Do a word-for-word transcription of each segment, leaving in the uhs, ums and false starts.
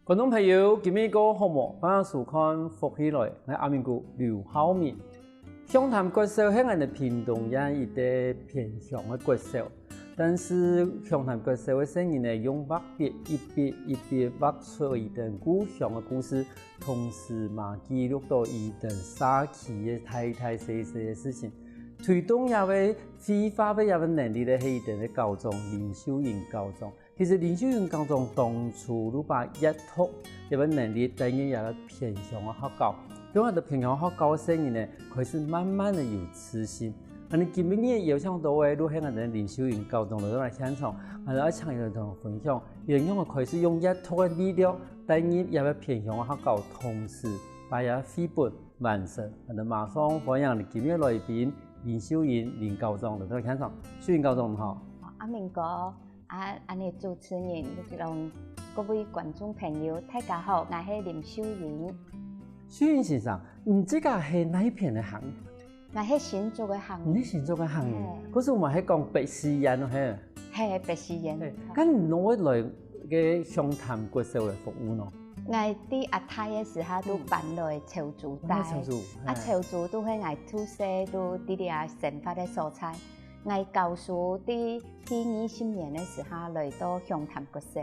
觀眾朋友，今晡日過好無？歡迎收看《福氣來》，𠊎阿明哥劉浩明。鄉潭國小係𠊎等屏東縣一個偏鄉个國小，但是鄉潭國小个細人仔用畫筆一筆一筆畫出佢等故鄉个故事，同時嘛記錄到佢等社區个大大細細个事情。推動這個繪畫个這個能力个係佢等个校長，林秀英校長。 其實林秀英校長當初就把閱讀這個能力帶入這個偏鄉个學校，讓𠊎等偏鄉學校个細人仔開始慢慢个有自信。恁呢今晡日邀請到个就係𠊎等林秀英校長來到現場，𠊎等愛請佢來同𠊎分享，佢仰般開始用閱讀个力量帶入這個偏鄉个學校，同時把這個繪本完成。𠊎等馬上歡迎今晡日來賓林秀英林校長來到現場。秀英校長你好。阿明哥， 啊，恁呢主持人，同各位觀眾朋友，大家好，𠊎係林秀英。秀英先生，你自家係哪一片个人？𠊎係新竹个人。你係新竹个人？嘿。可是𠊎等係講北四縣哦，係？係，北四縣。係，該你仰會來該鄉潭國小來服務呢？𠊎在阿太个時候就搬來潮州戴。哦，潮州，啊，嘿。潮州就係𠊎出世就在這生活个所在。 𠊎教書在第二十年个時候來到鄉潭國小，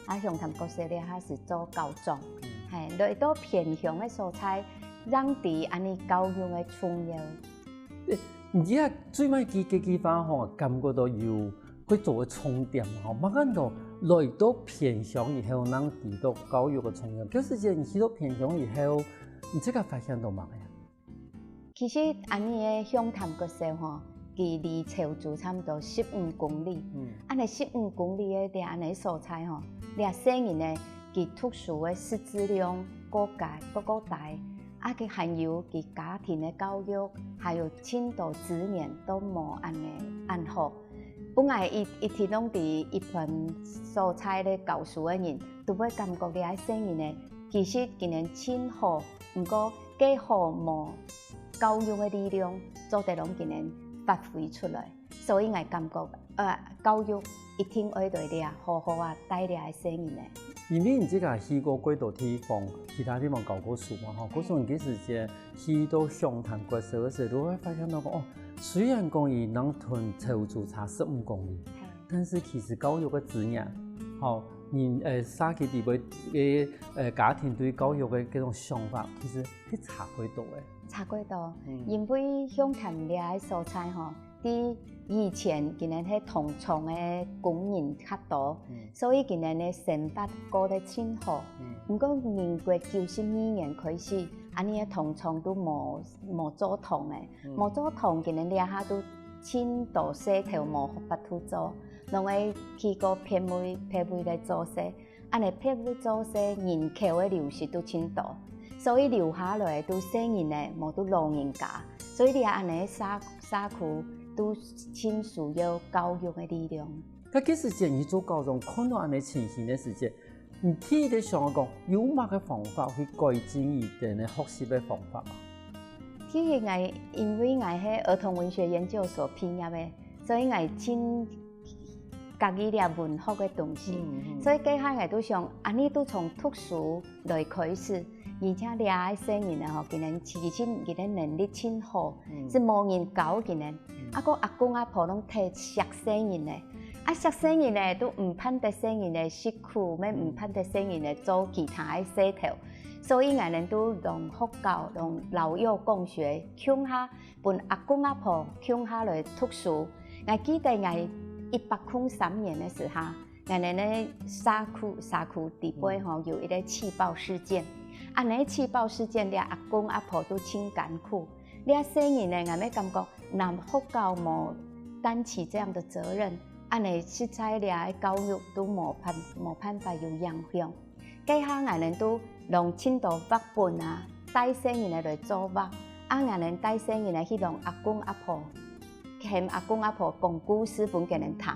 啊，鄉潭國小這下係做校長，嗯。係，來到偏鄉个所在，正知恁呢教育个重要。欸，你這下最尾幾，幾句話吼，感覺到有幾多个重點吼，嘛感覺到來到偏鄉以後，正知到教育个重要。就是講你去到偏鄉以後，你自家發現到麼个啊？ 其實恁呢个鄉潭國小吼，佢離潮州差毋多十五公里。嗯。恁呢十五公里个這恁呢所在吼，這細人仔佢讀書个識字量過高，過，過低，啊，佢還有佢家庭个教育，還有盡多資源都無恁呢恁好。本來一，一直攏在一般所在咧教書个人，都會感覺這細人仔其實佢等盡好，毋過 該好無教育个力量，做得攏佢等發揮出來。所以𠊎感覺，呃，教育一定愛對這好好啊帶這个細人仔。因為你自家去過幾多地方，其他地方教過書嘛，吼，嘿。故所你該時節去到鄉潭國小个時候，你會發現到講，哦，雖然講佢正同潮州差十五公里，嘿。 但是其實教育个資源，吼，人，呃，社區裡背个，呃，家庭對教育个這種想法，其實係差幾多个。差幾多，嗯。因為鄉潭這个所在吼，在以前佢等係糖廠个工人較多，嗯。所以佢等个生活過得盡好。嗯。毋過民國九十二年開始，恁呢个糖廠都無，無做糖个。 嗯。無做糖，佢等這下都盡多事頭無法度做，攏愛去過別位，別位來做事。恁呢別位做事，人口个流失都盡多，所以留下來都細人仔，無都老人家，所以這恁呢社，社區都盡需要教育个力量。該，該時節你做校長，看到恁呢情形个時節， 你第一个想講，有麼个方法去改進佢等个學習个方法嗎？其實𠊎，因為𠊎係兒童文學研究所畢業个，所以𠊎盡合意這文學个東西。嗯，嗯。所以該下𠊎都想，恁呢都從讀書來開始，而且這个細人仔吼，佢等其實佢等能力盡好，嗯。係無人教佢等。嗯。啊，該阿公阿婆攏忒惜細人仔， 啊，惜細人仔都毋盼得細人仔食苦，乜毋盼得細人仔做其他个事頭。所以𠊎等都同學校、同老幼共學，共下分阿公阿婆共下來讀書。𠊎記得𠊎一百空三年个時候，𠊎等个社區，社區裡背吼，有一個氣爆事件。啊，該氣爆事件，這阿公阿婆都盡艱苦。 這細人仔，𠊎乜感覺，若學校無擔起這樣的責任，恁呢實在這个教育都無辦，無辦法有影響。該下𠊎等都用盡多畫本啊，帶細人仔來做畫，啊，𠊎等帶細人仔去同阿公阿婆，喊阿公阿婆講故事分佢等聽。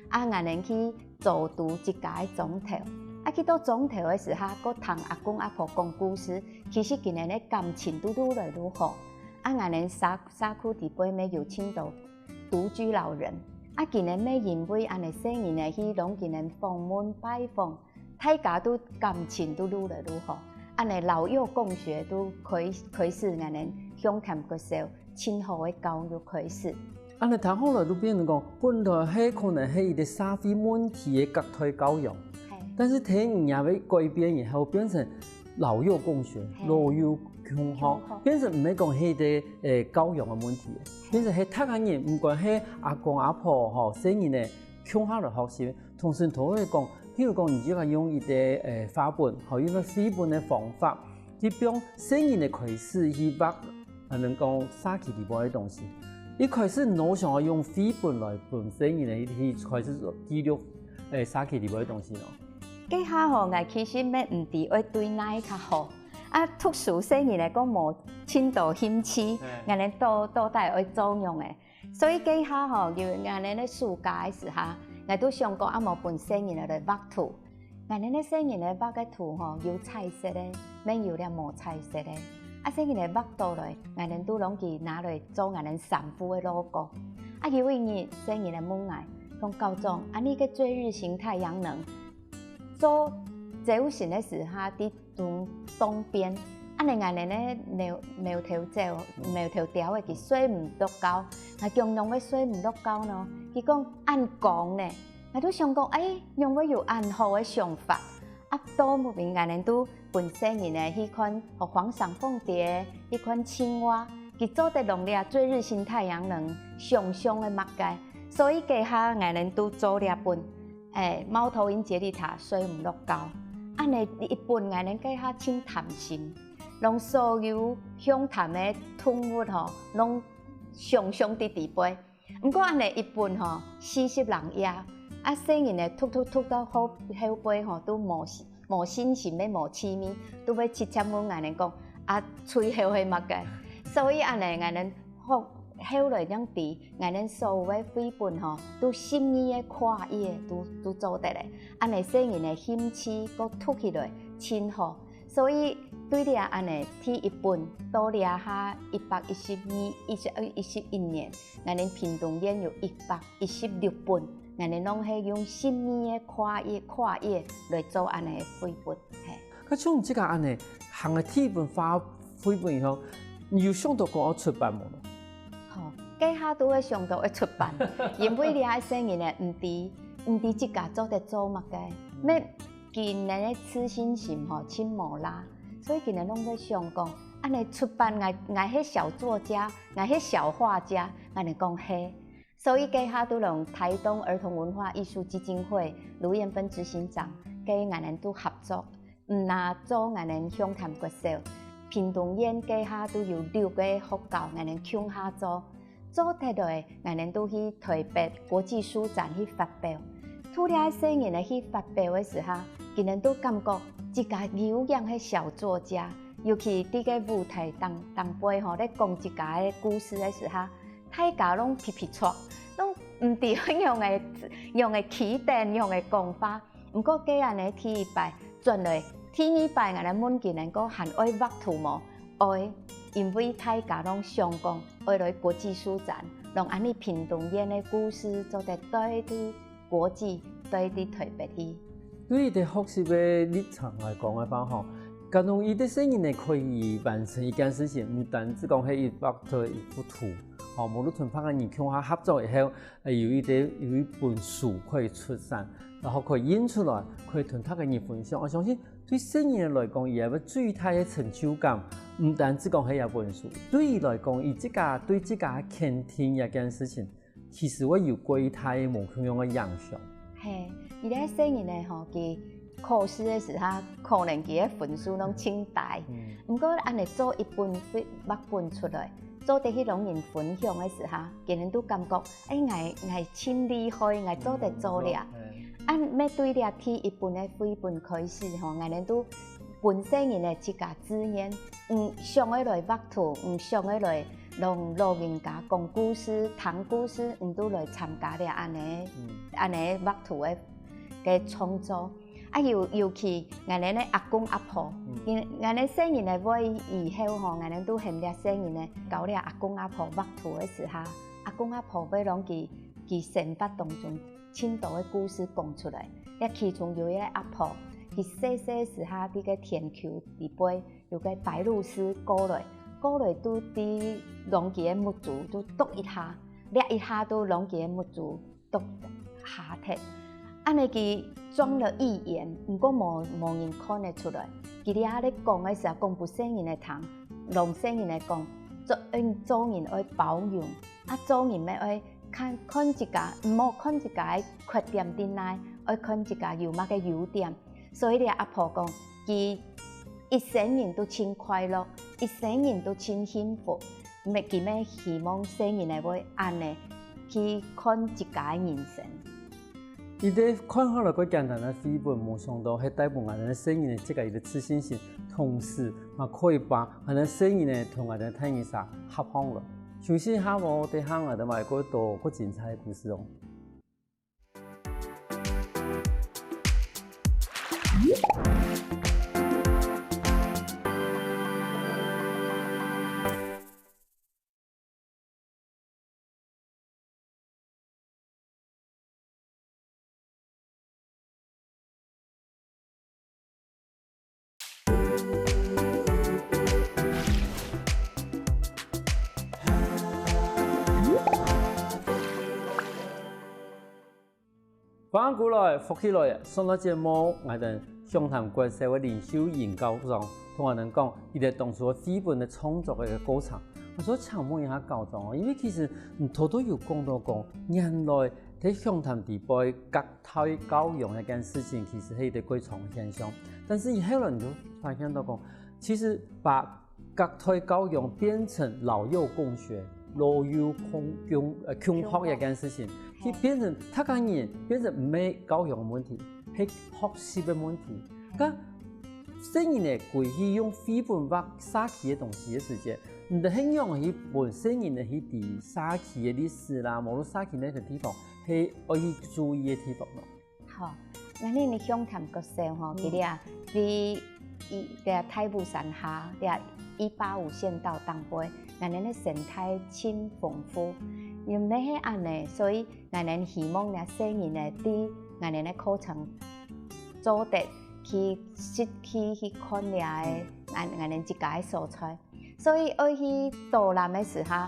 啊，𠊎等去組督自家个莊頭。啊，去到莊頭个時候，過聽阿公阿婆講故事，其實佢等个感情都愈來愈好。啊，𠊎等社，社區裡背乜有盡多獨居老人。啊，佢等乜因為恁呢細人仔去同佢等訪問拜訪，大家都感情都愈來愈好。恁呢老幼共學都開開始，𠊎等鄉田國小盡好个教育開始。恁呢聽好來都變成講，本來係可能係一個社會問題个隔代教養，但是聽你个改變以後，變成老幼共學，老幼共學，共學。變成毋係講係一個誒教養个問題，變成係大家人，毋管係阿公阿婆吼，細人仔，共下來學習。同時同佢講，譬如講，你就愛用一個誒畫本，吼，用個繪本个方法，去幫細人仔開始去畫，可能講社區裡背个東西。一開始你想要用繪本來分細人仔去開始記錄誒社區裡背个東西咯。該下吼，𠊎其實乜毋知愛對哪一較好。啊，讀書細人仔講無盡多興趣，𠊎等到到底愛做仰仔？所以該下吼，有𠊎等个暑假个時候，𠊎都想講啊，無分細人仔來畫圖。𠊎等个細人仔畫个圖吼，有彩色个，乜有了無彩色个。啊，細人仔畫到來，𠊎等都攏佢拿來做𠊎等衫褲个logo。啊，有一日，細人仔問𠊎，講校長，啊，你个追日型太陽能做朝晨个時候，在東東邊，恁呢𠊎等个苗苗條鳥，苗條鳥仔佢睡毋落覺，𠊎講仰會睡毋落覺呢？佢講恁光呢，𠊎都想講，哎，仰會有恁好个想法？啊，到尾𠊎等都分細人仔去看，哦，黃裳鳳蝶，去看青蛙，佢做得用這追日型太陽能想像个麼个，所以該下𠊎等都做這本。 誒，貓頭鷹傑利塔睡毋落覺。恁呢一本𠊎等該下盡貪心，攏所有鄉談个動物吼，攏想像在裡背。毋過恁呢一本吼，四十零頁，啊，細人仔讀讀讀到後後背吼，都無無信心，乜無趣味，都會直接問𠊎等講，啊，最後係麼个？所以恁呢，𠊎等後後來正知，𠊎等所有个繪本吼，都十二个跨頁都都做得了。恁呢細人个興趣个讀起來盡好，所以對這恁呢第一本到這下一百一十二、一十一十一年，𠊎等屏東縣有一百一十六本，𠊎等攏係用十二个跨頁跨頁來做恁呢个繪本，嘿。 該像你自家恁呢，行个第一本畫繪本以後，你有想到講愛出版無呢？吼，該下都會想到愛出版，因為這下細人仔毋知毋知自家做得做麼个，乜佢等个自信心吼盡無啦，所以佢等攏會想講，恁呢出版𠊎𠊎係小作家，𠊎係小畫家，恁呢講係。 所以該下都攏台東兒童文化藝術基金會盧燕芬執行長，該𠊎等都合作，毋但做𠊎等鄉談國小，屏東縣該下都有六個學校𠊎等共下做，做忒來𠊎等都去台北國際書展去發表。除了細人仔去發表个時候，佢等都感覺自家有影係小作家，尤其在該舞台頂頂背吼，咧講自家个故事个時候， 大家攏皮皮掣，攏毋知愛仰仔仰仔起等，仰仔講話。毋過該恁呢第一擺，轉來第二擺，𠊎來問佢等講還愛畫圖無？愛，因為大家攏想講愛來國際書展，讓恁呢屏東縣个故事做得帶去國際，帶去台北去。對於學習个立場來講个話吼，感覺一個細人仔可以完成一件事情，毋單止講係一畫出一幅圖， 吼，無論同別个人共下合作以後，誒，有一個有一本書可以出產，然後可以印出來，可以同大家人分享。𠊎相信對細人來講，佢个最大个成就感，毋單止講係一本書，對佢來講，佢自家對自家肯定這件事情，其實會有過大个無共樣个影響。嘿，佢个細人仔吼，佢 考試个時候，可能佢个分數攏盡低。毋過恁呢做一本繪畫本出來，做得去摎人分享个時候，佢等都感覺，誒，𠊎𠊎盡厲害，𠊎做得做了。恁乜對這第一本个繪本開始吼，𠊎等都分細人仔自家自願，嗯，想愛來畫圖，嗯，想愛來同老人家講故事、聽故事，嗯，都來參加了恁呢，恁呢畫圖个个創作。 啊，尤尤其𠊎等个阿公阿婆，𠊎等細人仔會以後吼，𠊎等都喊這細人仔教這阿公阿婆畫圖个時候，阿公阿婆會摎佢佢生活當中盡多个故事講出來。這其中有一個阿婆，佢細細時下，在該田坵裡背有個白鷺鷥過來，過來都在摝佢个目珠，都啄一下，掠一下都摝佢个目珠，啄下忒。恁呢佢裝了一年，毋過無，無人看得出來。佢這下咧講个時候，講分細人仔聽，摎細人仔講，做，嗯，做人愛包容，啊，做人乜愛看，看自家，毋好看自家个缺點在哪，愛看自家有麼个優點。所以這阿婆講，佢一生人都盡快樂，一生人都盡幸福。乜，佢乜希望細人仔會恁呢去看自家个人生。一個看下來蓋簡單个繪本，無想到係帶分𠊎等个細人仔自家一個自信心，同時嘛可以把𠊎等細人仔同𠊎等大人儕合上來。休息一下哦，等下𠊎等還有更多更精彩个故事哦。 歡迎過來，福氣來了！上到節目，𠊎等鄉談國小个林秀英校長同𠊎等講，佢等當初个繪本个創作个一個過程。𠊎想請問一下校長哦，因為其實你頭頭有講到講，原來在鄉談裡背隔代教養這件事情，其實係一個蓋常現象。但是後來你就發現到講，其實把隔代教養變成老幼共學、老幼共，共，呃，共學這件事情，共學。去變成大家人，變成毋係教養个問題，係學習个問題。該細人仔歸去用繪本畫社區个東西个時節，毋知係仰去分細人仔去知社區个歷史啦，無論社區哪個地方，係愛去注意个地方咯。 好，𠊎等个鄉談國小吼，嗯。佢這啊，在一，這大武山下，這一八五縣道頂背，𠊎等个生態盡豐富。因為係恁呢，所以𠊎等希望這細人仔在𠊎等个課程做得去實際去看這个，嗯。𠊎，𠊎等自家个所在。所以愛去導覽个時候，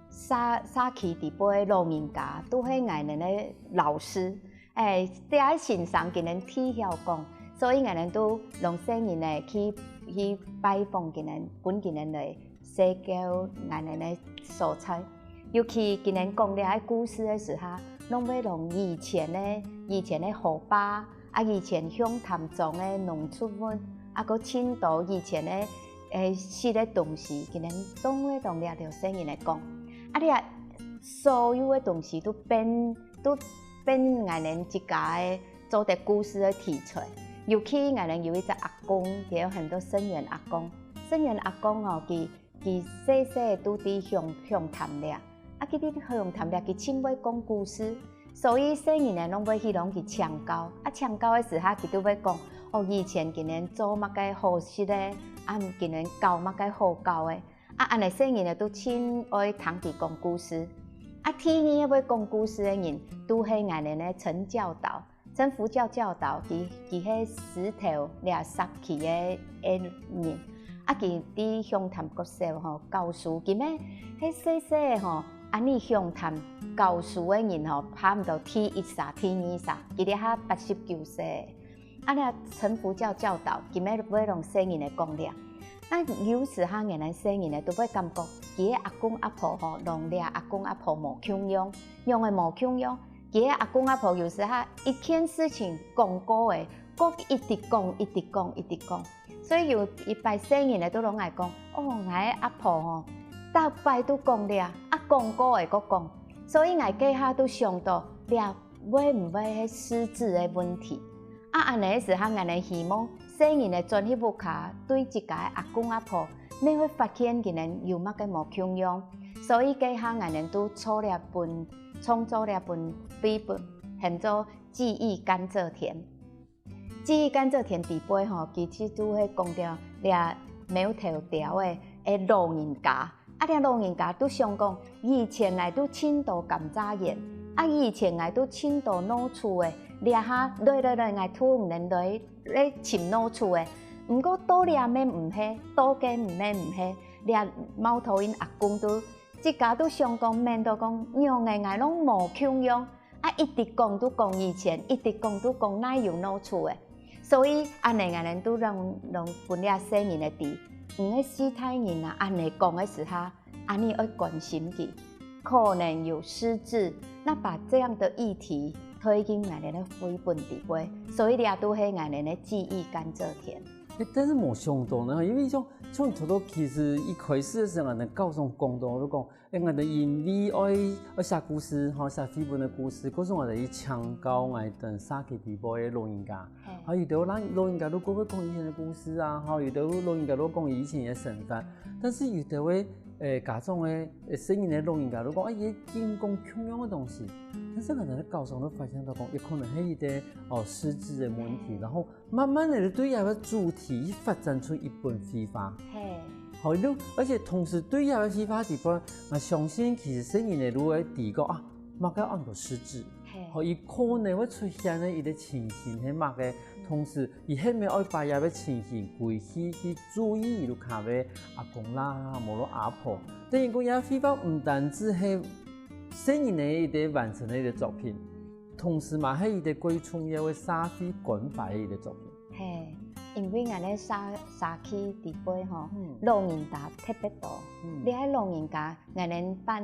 社，社區裡背个老人家，都係𠊎等个老師。 欸，這个先生佢等知曉講，所以𠊎等都摎細人仔去，去拜訪佢等，分佢等來細教𠊎等个所在。尤其佢等講這个故事个時候，攏會摎以前个，以前个河壩，啊，以前鄉談莊个農作物，啊，閣盡多以前个，欸，食个東西，佢等攏會摎這兜細人仔講。啊，這所有个東西都變，都 變𠊎等自家个做得故事个題材。尤其𠊎等有一隻阿公，也有很多生源阿公。生源阿公哦，佢，佢細細都在鄉，鄉談這。啊，佢在鄉談這，佢盡會講故事，所以細人仔攏會去摎佢請教。啊，請教个時候，佢都會講，哦，以前佢等做麼个好食个，啊，佢等搞麼个好搞个。 啊，恁呢細人仔都盡愛聽佢講故事。啊，第二个會講故事个人，都係𠊎等个陳教導。陳福教教導，佢，佢係石頭這社區个，个人。啊，佢在鄉談國小吼，教書，佢乜係細細个吼，恁呢鄉談教書个人吼，差毋多第一儕、第二儕，佢這下八十九歲。 啊，這陳福教教導，佢乜會摎細人仔講這。啊，有時候𠊎等細人仔都會感覺，佢个阿公阿婆吼，摎這阿公阿婆無共樣，仰會無共樣？佢个阿公阿婆有時候一件事情講過个，閣一直講，一直講，一直講。所以有一擺細人仔都摎𠊎講，哦，𠊎个阿婆吼，逐擺都講這，啊，講過个閣講。所以𠊎該下都想到，這 會毋會係失智个問題？啊，恁呢个時候，𠊎等希望細人仔轉去屋下，對自家个阿公阿婆，乜會發現佢等有麼个無共樣。所以該下𠊎等都做這本，創作這本繪本，喊做《記憶甘蔗田》。《記憶甘蔗田》裡背吼，其實就係講到這苗條寮个，个老人家， 啊，這老人家都想講，以前𠊎都盡多甘蔗園，啊，以前𠊎都盡多老鼠仔，這下來來來，𠊎渡你等來，來尋老鼠个。毋過到這乜毋係，到該乜毋係，這貓頭鷹阿公都，自家都想講，愐到講，仰仔𠊎攏無共樣，啊，一直講都講以前，一直講都講哪有老鼠个。所以恁仔𠊎等都讓，讓分這細人仔知，你个序大人啊，恁仔講个時候， 恁仔愛關心佢，可能有失智，那把這樣的議題推進來个繪本底背，所以這都係𠊎等个記憶甘蔗田。欸，但是無想到呢，因為像像頭頭其實一開始的時候，𠊎等教授講到，就講，欸，𠊎等因為愛愛寫故事，吼，寫繪本的故事，故所𠊎等去請教𠊎等社區底背的老人家，啊，有的老老人家如果會講以前的故事啊，吼，有的老人家如果講以前的生活，但是有的位 欸，家長个，欸，細人个老人家，如果啊，佢經過共樣个東西，但是𠊎等个教授都發現到講，也可能係一個哦失智个問題，然後慢慢个對這個主題發展出一本繪畫。嘿，好，又而且同時對這個繪畫底背，𠊎相信其實細人个都會知講啊，麼个安到失智，嘿，好，佢可能會出現个一個情形係麼个，同時佢係毋係愛把這個情形歸去去注意佢屋下个阿公啦，無論阿婆。等於講，這繪畫毋單止係細人个一個完成个一個作品，同時嘛係一個最重要个社會關懷个一個作品。嘿，因為𠊎等社社區底背吼，嗯老人家特別多，嗯你係老人家，𠊎等辦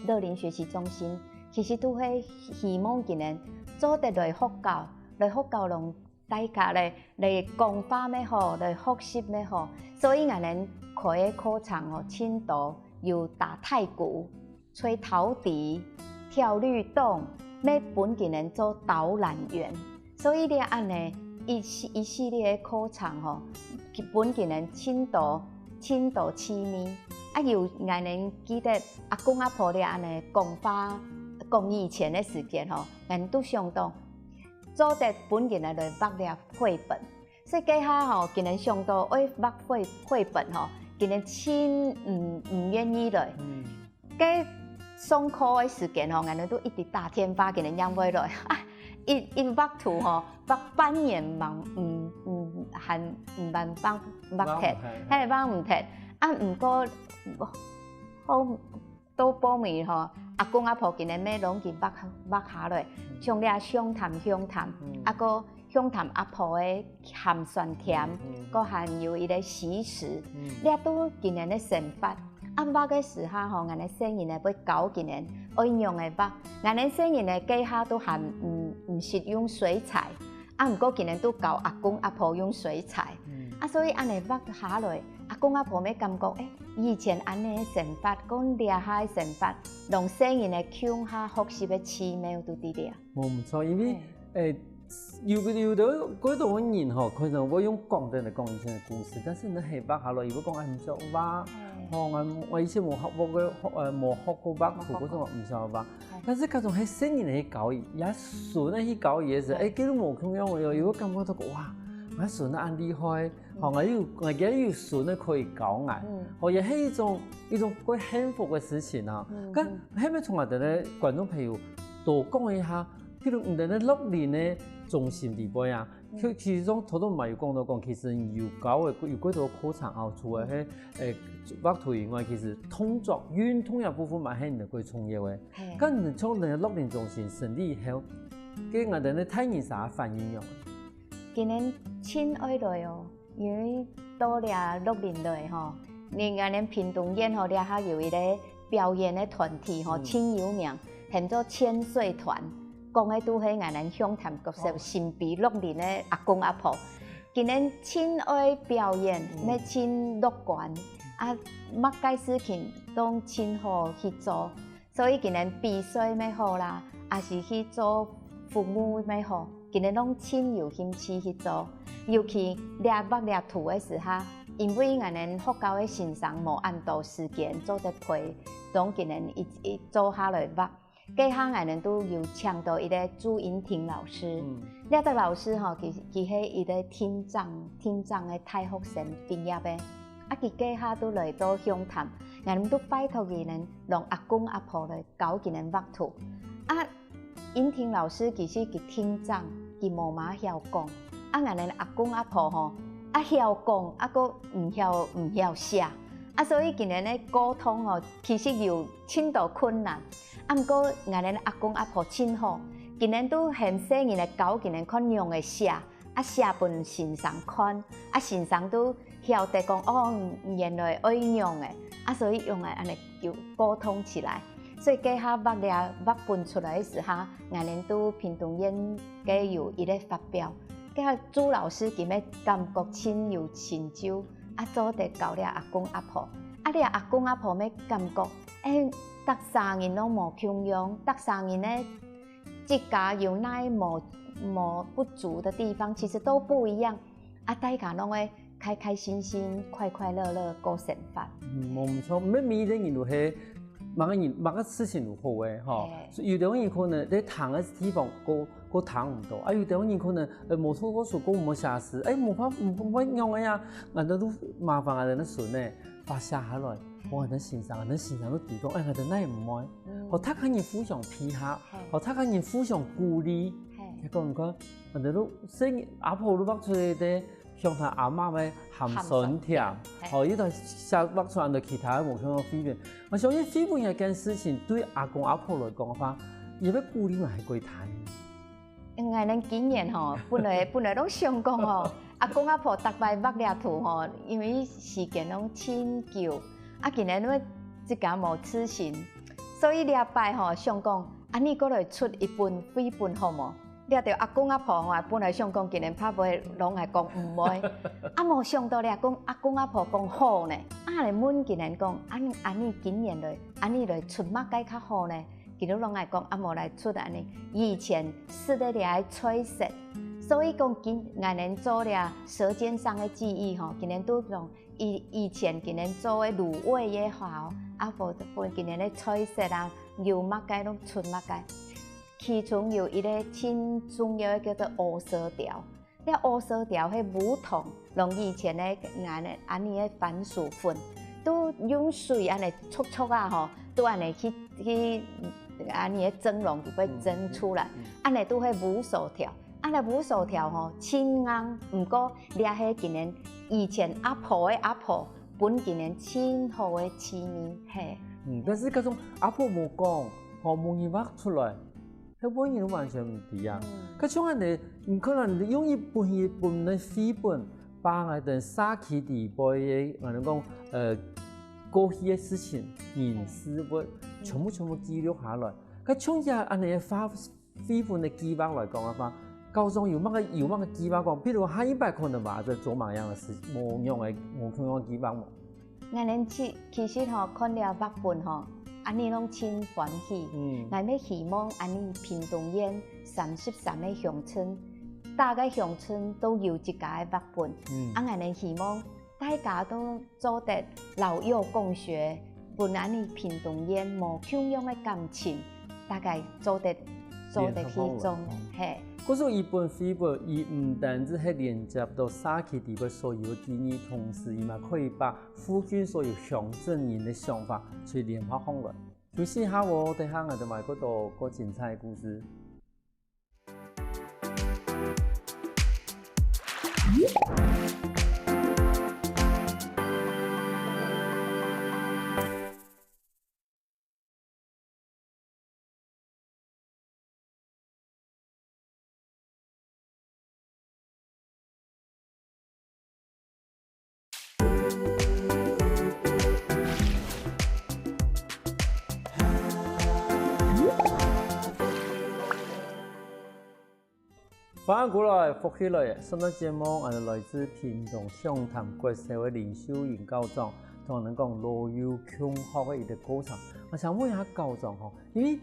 樂齡學習中心，其實都係希望佢等做得來學校，來學校同大家來來講話乜好，來學習乜好，所以𠊎等開个課程吼，盡多有打太鼓、 吹陶笛、跳律動，乜分佢等做導覽員。所以這恁仔一系一系列个課程吼，分佢等盡多盡多趣味。啊，有𠊎等記得阿公阿婆這恁仔講話講以前个時間吼，𠊎等都想到做得分佢等來畫這繪本。所以這下吼，佢等想到愛畫繪繪本吼，佢等盡毋毋願意來。 該上課个時間吼，𠊎等都一直打電話，佢等正會來。啊，一一畫圖吼，畫半年嘛，毋毋還毋還畫畫忒，嘿，畫毋忒。啊，毋過好到報名吼，阿公阿婆佢等乜攏緊畫畫下來，像這鄉談鄉談，啊，閣鄉談阿婆个鹹酸甜，閣還有一個習食，這都佢等个生活。 啊，畫个時候吼，𠊎等細人仔會教佢等愛仰仔畫。𠊎等細人仔該下都還毋毋識用水彩，啊，毋過佢等都教阿公阿婆用水彩。啊，所以恁仔畫下來，阿公阿婆乜感覺，欸，以前恁仔个生活，講這下个生活，同細人仔共下學習个奇妙都在這。無毋著，因為欸，有有兜幾多个人吼，可能會用講个來講以前个故事，但是你係畫下來，佢會講，欸，毋識畫，吼，𠊎𠊎以前無學過个，呃，無學過畫圖，故所𠊎毋識畫。但是該種係細人仔去教佢，也孫仔去教佢个時，欸，佢都無共樣个喲，佢會感覺到，哇，𠊎孫仔恁厲害，吼，𠊎有𠊎今有孫仔可以教𠊎，吼，也係一種一種幾幸福个事情啊。該係毋係同𠊎等个觀眾朋友多講一下， 譬如你等个樂齡个中心底背啊，其其實上頭頭嘛有講到講，其實有教个有幾多課程哦，除了係欸畫圖以外，其實動作、運動个部分嘛係你等个重要个。嘿，該你等像你等个樂齡中心成立以後，該𠊎等个大人儕反應樣？佢等盡愛來哦，因為到這樂齡來吼，你𠊎等屏東縣吼，這下有一個表演个團體吼，盡有名，喊做千歲團，講个都係𠊎等鄉談角色新埤樂齡个阿公阿婆。佢等盡愛表演，乜盡樂觀，啊，麼个事情都盡好去做。所以佢等比賽乜好啦，也是去做服務乜好，佢等攏盡有興趣去做。尤其這畫這圖个時候，因為𠊎等學校个先生無恁多時間做得陪同佢等一一做下來畫。該下𠊎等都有請到一個朱英婷老師，這個老師吼，佢佢係一個聽障聽障个大學生畢業个，啊，佢該下都來到鄉談，𠊎等都拜託佢等，讓阿公阿婆來教佢等畫圖。啊，英婷老師其實佢聽障，佢無麼曉講。啊，𠊎等阿公阿婆吼，啊曉講，啊，閣毋曉，毋曉寫。啊，所以佢等个溝通吼，其實有盡多困難。啊，毋過𠊎等阿公阿婆盡好，佢等都喊細人來教佢等看仰仔寫，啊，寫分先生看，啊，先生都曉得講，哦，原來愛仰仔，啊，所以用來恁樣有溝通起來。所以該下畫這畫本出來个時候，𠊎等都屏東縣个有一個發表，該下朱老師佢乜感覺盡有成就，啊，做得教這阿公阿婆。啊，這阿公阿婆乜感覺，欸，逐儕人攏無共樣，逐儕人呢，自家有哪無，無不足的地方，其實都不一樣。啊，大家攏會開開心心、快快樂樂過生活。嗯，無毋著，毋係每一個人都係，麼个人，麼个事情都好个吼。嘿。所以有兜人可能在聽个地方，過，過聽毋到；啊，有兜人可能，呃，無讀過書，過無寫字，欸，無法，毋，毋會仰仔啊，𠊎兜都麻煩𠊎兜个孫仔，把寫下來，分𠊎兜先生，𠊎兜先生都知講，欸，𠊎兜哪毋會。嗯。好，大家人互相配合，嘿。好，大家人互相鼓勵。嘿。結果你看，𠊎兜都，細人阿婆都畫出來个， 像佢阿媽个鹹酸甜，鹹酸甜，嘿。吼，佢就寫畫出來其他个無共樣个繪本。𠊎相信繪本這件事情對阿公阿婆來講个話，佢个鼓勵嘛係過大。𠊎等今年吼，本來，本來攏想講吼，阿公阿婆逐擺畫這圖吼，因為時間攏盡久，啊，今年因為自家無自信，所以這擺吼，想講，恁樣過來出一本繪本好無？ 這兜阿公阿婆吼，本來想講今年拍會攏來講毋會，啊，無想到這公，阿公阿婆講好呢，啊，來問佢等講，恁，恁樣今年來，恁樣來出麼个較好呢？佢兜攏來講，啊，無來出恁樣，以前食个這个菜色，所以講今，𠊎等做這舌尖上的記憶吼，佢等都講 以，以前佢等做个滷味也好，啊，或者，或者佢等个菜色啊，有麼个攏出麼个。其中有一個盡重要个叫做烏趖條。這烏趖條係無同，同以前个恁樣，恁樣个番薯粉，都用水恁樣搓搓啊吼，都恁樣去，去，恁樣个蒸籠就會蒸出來，嗯，嗯，嗯。恁樣都係烏趖條。 啊，這烏趖條吼，盡硬，毋過這係佢等以前阿婆个阿婆，分佢等盡好个記憶，嘿。嗯，但是該種阿婆無講，吼，無人畫出來，該本人完全毋知啊。嗯。該像恁樣，你可能用一本一本个繪本，把𠊎等社區裡背个，𠊎等講，呃，過去个事情、人事物，嗯。全部，全部記錄下來。該像這恁樣个畫 繪本个計畫來講个話，校長有麼个，有麼个計畫講，譬如下一擺可能嘛，就做麼樣个事，無樣个，無共樣个計畫無？𠊎等其，其實吼，看了畫本吼，恁樣攏盡歡喜。嗯。𠊎乜希望恁樣屏東縣三十三个鄉鎮，逐个鄉鎮都有一家个畫本。嗯。啊，𠊎等希望 大家都做得老幼共學，分恁樣屏東縣無共樣个感情，大家做得，做得去種，嘿。故所一本繪本，佢毋單淨係連接到社區裡背所有个記憶，同時佢嘛可以把附近所有鄉鎮人个想法去聯合起來。休息一下哦，等下𠊎兜還過多過精彩个故事。 歡迎過來，福氣來了！上段節目，𠊎等來自屏東鄉潭國小个林秀英校長，同𠊎等講老幼共學个一個過程。𠊎想問一下校長吼，因為，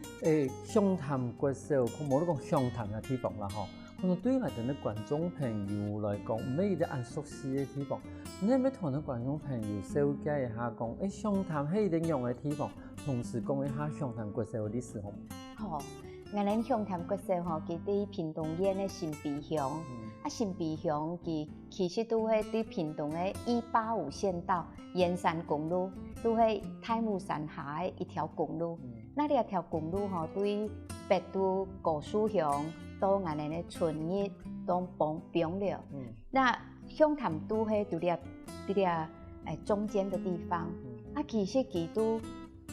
誒，鄉潭國小，無論講鄉潭个地方啦吼， 可能對𠊎等个觀眾朋友來講，毋係一個恁熟悉个地方。你係毋係同𠊎等觀眾朋友紹介一下講，誒，鄉潭係一個仰仔个地方，同時講一下鄉潭國小个歷史好無？好，𠊎等鄉潭國小吼，佢在屏東縣个新埤鄉。嗯。啊，新埤鄉佢其實都係在屏東个一八五縣道 員山公路，就係大武山下个一條公路。嗯。該這條公路吼，對北都高樹鄉，到𠊎等个春日，到枋，枋寮。嗯。該香潭都係在這，在這，欸，中間个地方。嗯。啊，其實佢都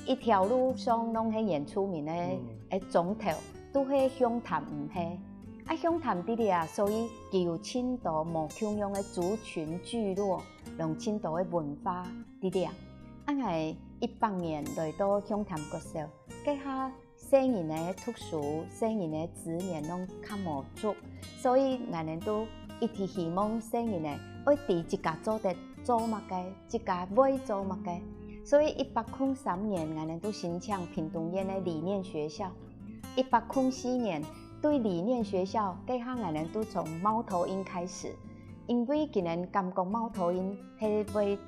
一條路上攏係原住民个，嗯。欸，庄頭，都係香潭毋係。啊，香潭在這啊，所以佢有盡多無共樣个族群聚落，攏盡多个文化在這。啊，𠊎一八年來到香潭國小，該下 細人个讀書、細人个資源攏較無足，所以𠊎等都一直希望細人仔愛知自家做得做麼个，自家會做麼个。所以一八空三年，𠊎等都申請屏東縣个理念學校。一八空四年，對理念學校，該下𠊎等都從貓頭鷹開始，因為佢等感覺貓頭鷹係會，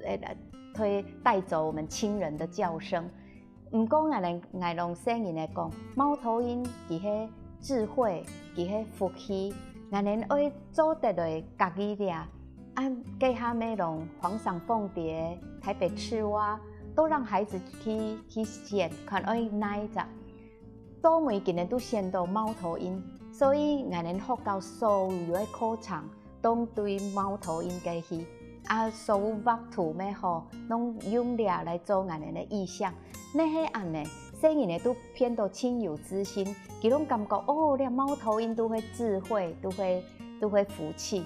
呃，會帶走我們親人的叫聲。 毋過𠊎等，𠊎摎細人仔講，貓頭鷹佢係智慧，佢係福氣，𠊎等愛做得來教佢這。啊，該下乜摎黃鰓鳳蝶、臺北赤蛙，都讓孩子去，去選，看愛哪一隻。到尾佢等都選到貓頭鷹，所以𠊎等學校所有个課程 當對貓頭鷹該去。啊，所有畫圖乜好，攏用這來做𠊎等个意象。乜係恁呢，細人仔都變到盡有自信，佢攏感覺，哦，這貓頭鷹都係智慧，都係，都係福氣。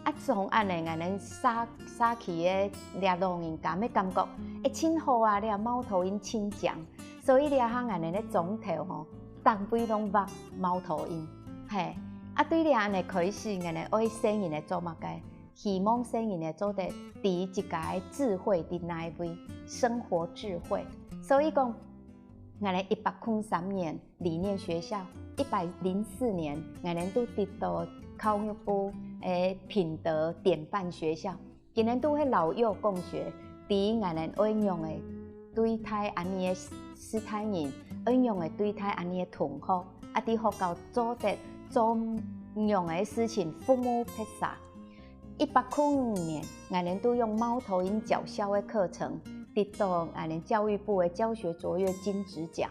啊，從恁呢，𠊎等社，社區个這老人家乜感覺，欸，盡好啊，這貓頭鷹盡靚。 所以這下𠊎等个庄頭吼，逐位攏畫貓頭鷹。嘿，啊，對這恁呢開始，𠊎等愛細人仔做麼个？希望細人仔做得知自家个智慧在哪位，生活智慧。所以講，𠊎等一八空三年理念學校，一百零四年，𠊎等都得到教育部个品德典範學校。 今年都係老幼共學，知𠊎等愛仰仔對待恁呢个序大人，愛仰仔對待恁呢个同學，啊，在學校做得做仰仔个事情，服務別儕。一八空五年，𠊎等都用貓頭鷹教學个課程，得到𠊎等教育部个教學卓越金質獎。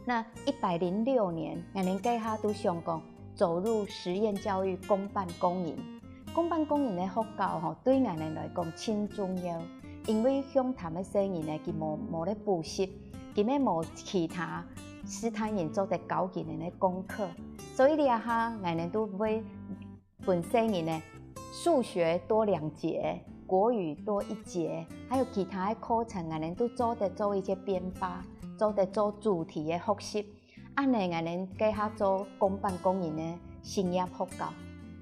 那一百零六年，𠊎等該下都想講走入實驗教育，公辦公營。 公辦公營个學校吼，對𠊎等來講盡重要，因為鄉村个細人仔，佢無，無咧補習，佢乜無其他序大人做得教佢等个功課，所以這下𠊎等都會分細人仔數學多兩節，國語多一節，還有其他个課程，𠊎等都做得做一些編發，做得做主題个學習。 恁呢𠊎等該下做公辦公營个實驗學校。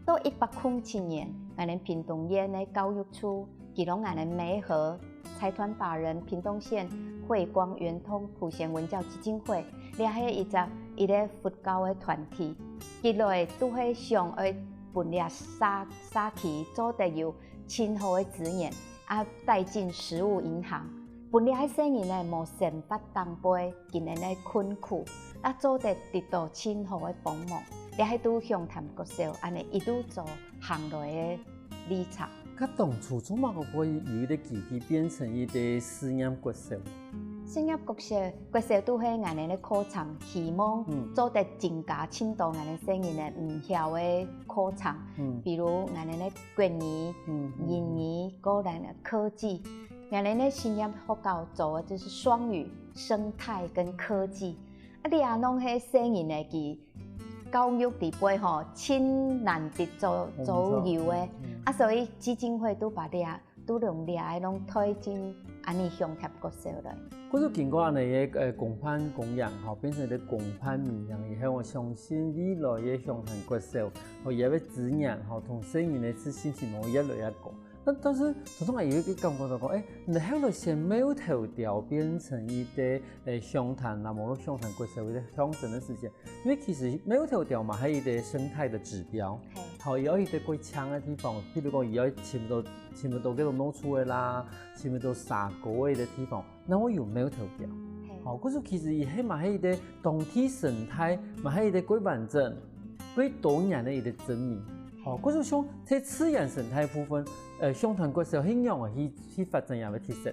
到一八空七年，𠊎等屏東縣个教育處，佢摎𠊎等媒合財團法人屏東縣慧光圓通普賢文教基金會，這係一隻，一個佛教个團體。佢來都係想愛分這社，社區做得有盡好个資源， 啊，帶進食物銀行，分這个細人仔無生活當背，今日个困苦，啊，做得得到盡好个幫忙，這係對鄉村國小恁呢一路做行來个歷程。該當初做麼个會有一個機會變成一個實驗國小？實驗國小，國小都係𠊎等个課程，希望嗯做得增加盡多𠊎等細人仔毋曉个課程，嗯比如𠊎等个國語、嗯嗯英語，過來呢科技。 𠊎等个實驗學校做个就係雙語、生態跟科技。啊，這攏係細人仔佢教育裡背吼，盡難得做，做有个。嗯啊，所以基金會都把這，都用這个攏推進恁呢鄉村國小來。故所經過恁呢个，呃，公辦公營吼，變成一個公辦民營以後，𠊎相信未來个鄉村國小，吼，佢个資源吼，同細人仔个信心會越來越高。 但，但是，常常有一個感覺到講，欸，你後來先苗頭調變成一個，欸，鄉村啊，無論鄉村國小一個鄉鎮个時間，因為其實苗頭調嘛，還有一個生態个指標，嘿。好，也有一個過強个地方，比如講，也有差不多，差不多該種農村个啦，差不多山溝个地方， 那會有苗頭調。嘿。吼，故所其實佢係嘛係一個當地生態，嘛係一個過完整、過多元个一個證明。吼，故所像在自然生態部分，呃，鄉村國小係仰般去，去發展佢个特色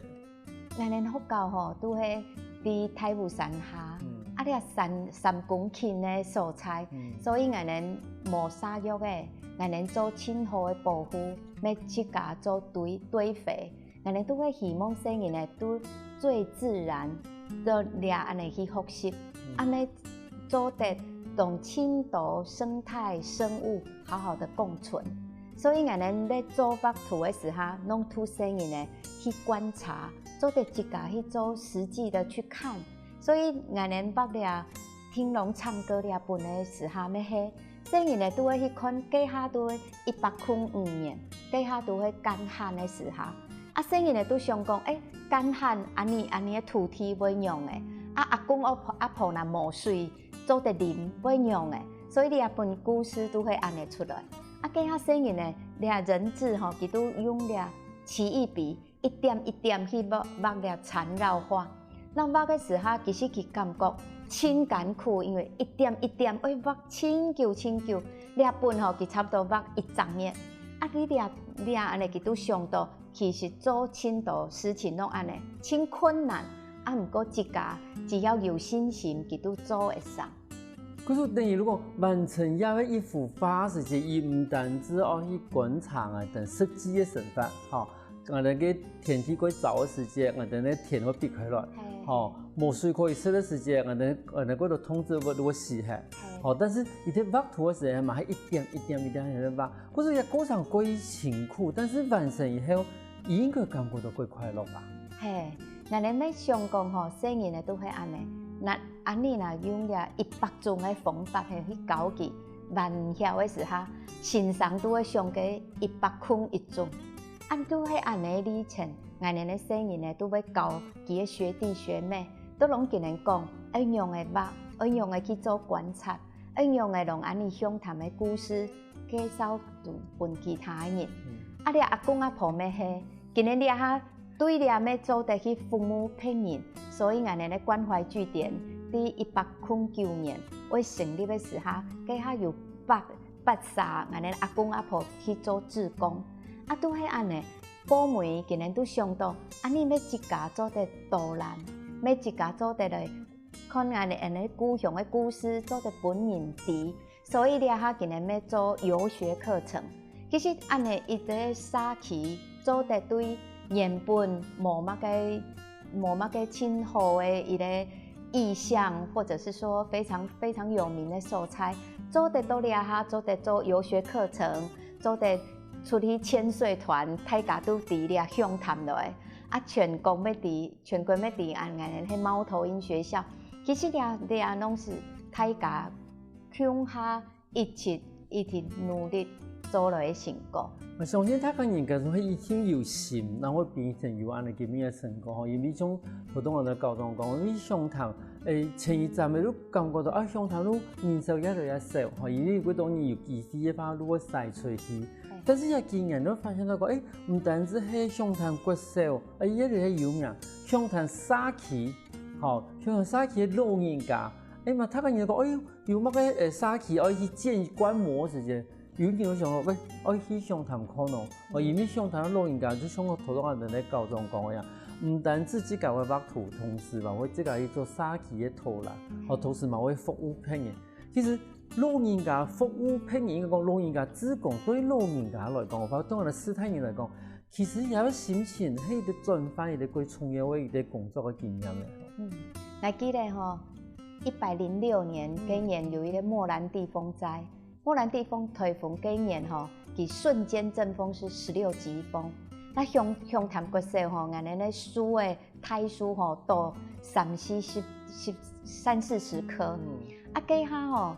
？𠊎等學校吼，都係在大武山下，嗯。啊，這三，三公頃个所在，嗯。所以𠊎等無瘙肉个，𠊎等做盡好个保護，乜自家做堆，堆肥。 𠊎等都會希望細人仔都最自然个這恁樣去學習，嗯。恁樣做得同盡多生態生物好好的共存。所以𠊎等在做畫圖个時候，攏都細人仔去觀察，做得自家去做實際的去看。所以𠊎等畫這聽龍唱歌這本个時候，乜係 細人仔都會去看，該下都係一百空五年，該下都係乾旱个時候。啊，細人仔都想講，欸，乾旱恁樣，恁樣个土地會仰仔？啊，阿公阿婆，阿婆若無水，做得啉會仰仔？所以這本故事都會恁樣出來。啊，該下細人仔，這人質吼，佢都用這奇異筆 一點一點去畫，畫這纏繞畫。該畫个時候，其實佢感覺盡艱苦，因為一點一點愛畫盡久盡久。這本吼，佢差不多畫一隻月。啊，你這，這恁樣佢都想到，其實做盡多事情攏恁樣，盡困難。啊，毋過自家只要有信心，佢都做會成。 可是等於如果完成這樣一幅畫時節，佢毋單止愛去觀察啊，等實際个生活，吼，𠊎等个天氣過燥个時節，𠊎等个田會必開來，嘿。吼，無水可以食个時節，𠊎等，𠊎等過多通知會，會死忒。嘿。吼，但是佢在畫圖个時節嘛，還一點一點一點在畫。可是這過程過辛苦，但是完成以後，佢應該感覺到過快樂吧？嘿，𠊎等乜想講吼，細人仔都係恁樣，那 恁樣若用這一百種个方法係去教佢，還毋曉个時候，先生都會想該一百空一種。恁都係恁樣个歷程，𠊎等个細人仔都會教佢个學弟學妹，都攏佢等講，愛仰仔畫，愛仰仔去做觀察，愛仰仔用恁樣鄉談个故事介紹分其他个人。嗯。啊，這阿公阿婆乜係，佢等這下 對這乜做得去服務別人，所以𠊎等个關懷據點，在一百空九年會成立个時候，該下有八，八儕𠊎等阿公阿婆去做志工。啊，都係恁樣，過尾佢等都想到，恁樣乜自家做得導覽，乜自家做得來 看𠊎等个故鄉个故事做得分人知，所以這下佢等乜做遊學課程。其實恁樣一個社區做得對原本無麼个，無麼个盡好个一個意象，或者是說非常，非常有名个所在，做得到這下做得做遊學課程，做得出去潛水團，大家都知這鄉談來。啊，全國乜知，全國乜知，恁樣係貓頭鷹學校。 其實這，這攏係大家共下一直，一直努力做來个成果。𠊎相信大家人家係一定有心，然後變成有恁樣今日个成果吼。因為像頭先𠊎等校長講，因為鄉談，欸，前一站个都感覺到啊，鄉談都人數越來越少吼，因為有幾多人有機會个話，都會徙出去。但是這幾年都發現到講，欸，毋單止係鄉談國小，欸，越來越有名，鄉談社區，吼，鄉談社區个老人家， 欸嘛，大家人講，哎喲，有麼个，呃，社區愛去建觀摩時節，有人就想講，喂，愛去鄉談看哦。哦，因為鄉談老人家就像頭先𠊎等个校長講个樣，毋單止自家會畫圖，同時嘛會自家去做社區个導覽，哦，同時嘛會服務別人。其實老人家服務別人，應該講老人家志工對老人家來講，或者對𠊎等世代人來講， 其實這个心情係一個轉換，一個最重要个一個工作个經驗咧。嗯，𠊎記得吼，一百零六年該年有一個莫蘭蒂風災，莫蘭蒂風颱風該年吼，佢瞬間陣風係十六級風。該鄉，鄉談國小吼，𠊎等个樹仔，大樹吼，倒三四十，十，三四十棵。嗯。啊，該下吼，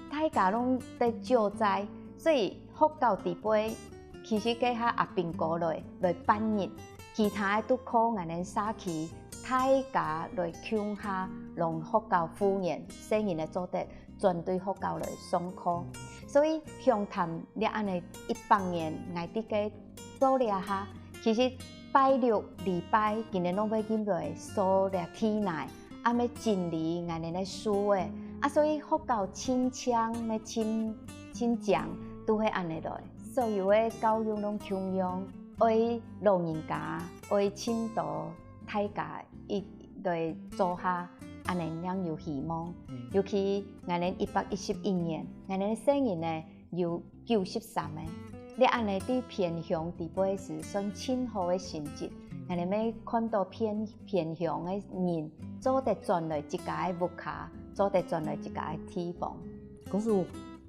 大家攏在救災，所以學校底背 其實該下阿兵哥來，來辦事，其他个都靠𠊎等社區大家來共下，用學校復原，細人仔做得轉對學校來上課。所以鄉談這恁樣一百年，𠊎知个到這下，其實拜六、禮拜，佢等攏會入來掃這地泥， 啊，愛整理𠊎等个樹仔，啊，所以學校盡淨，愛盡，盡淨，都係恁樣來。所有个教育攏共樣，愛老人家，愛盡多，大家一來做下，恁樣正有希望。尤其𠊎等一百一十一年，𠊎等个細人呢有九十三个，這恁樣在偏鄉地方係算盡好个成績。𠊎等愛看到偏偏鄉个人做得轉來自家个屋下，做得轉來自家个地方。故所，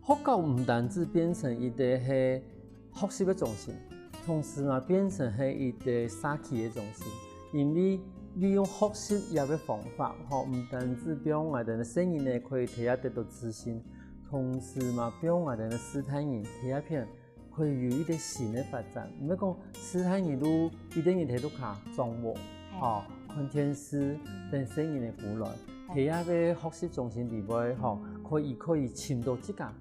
學校毋單止變成一個係學習个中心，同時嘛變成係一個社區个中心。因為利用學習這個方法，吼，毋單止讓𠊎等个細人呢可以在這得到資訊，同時嘛讓𠊎等个序大人在這片可以有一個新个發展。毋係講序大人都一個人在屋下掌握，吼，看電視，等細人个過來，在這個學習中心裡背，吼，可以可以尋到自家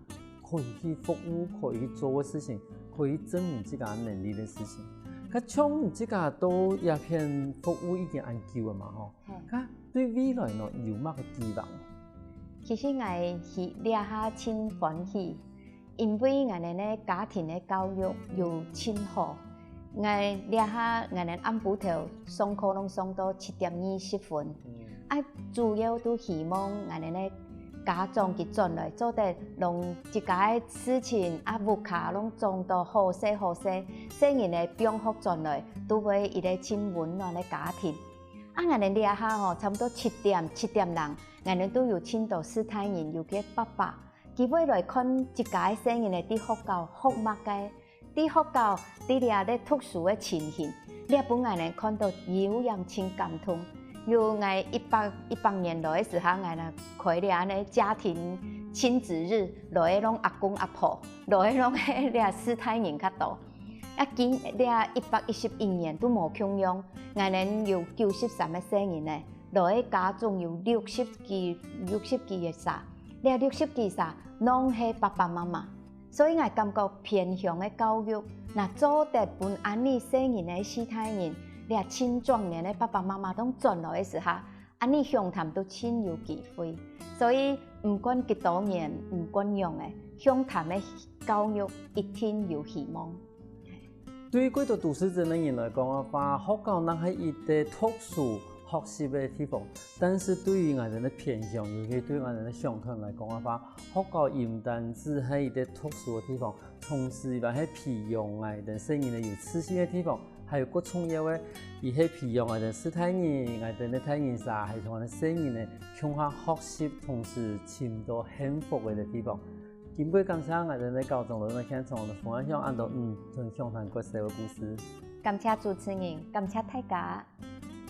可以去服務、可以去做个事情，可以證明自家能力个事情。該像你自家到這片服務已經恁久了嘛吼，該對未來呢有麼个期望？其實𠊎係這下盡歡喜，因為𠊎等个家庭个教育有盡好。 𠊎這下𠊎等暗晡頭上課攏上到七點二十分，啊主要都希望𠊎等个家長佢轉來做得用自家个事情啊屋下攏掌到好勢好勢，細人仔放學轉來都會一個盡溫暖个家庭。啊𠊎等這下吼，差毋多七點七點零，𠊎等都有盡多序大人，尤其爸爸，佢會來看自家个細人仔在學校學麼个， 在學校在這咧讀書个情形，這分𠊎等看到有影盡感動。有𠊎一百一百年來个時候，𠊎等開這恁樣家庭親子日，來个攏阿公阿婆，來个攏係這序大人較多。啊今這一百一十一年都無共樣，𠊎等有九十三个細人仔，來个家長有六十幾六十幾个儕，這六十幾儕攏係爸爸媽媽。 所以𠊎感覺偏鄉个教育，若做得分恁樣細人仔个序大人，這青壯年个爸爸媽媽攏轉來个時候，恁樣鄉談都盡有機會。所以毋管幾多年，毋管仰仔，鄉談个教育一定有希望。 對於幾多都市鎮个人來講个話，學校正係一個讀書學習个地方，但是對於𠊎等个偏鄉，尤其對𠊎等个鄉村來講个話，學校毋單只係一個讀書个地方，同時也係培養𠊎等細人仔有自信个地方，還有更重要个，佢係培養𠊎等序大人、𠊎等个大人儕，還有同𠊎等細人仔共下學習，同時尋到幸福个地方。 今晡日感謝𠊎等个校長來到現場，分𠊎曉恁多毋同鄉談國小个故事。感謝主持人，感謝大家。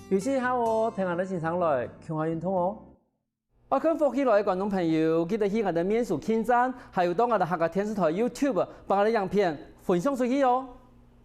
休息一下哦，跈𠊎等先生來，共下運動哦。愛看福氣來个觀眾朋友，記得去𠊎等面書網站，還有到𠊎等客家電視台YouTube，幫𠊎等影片分享出去哦。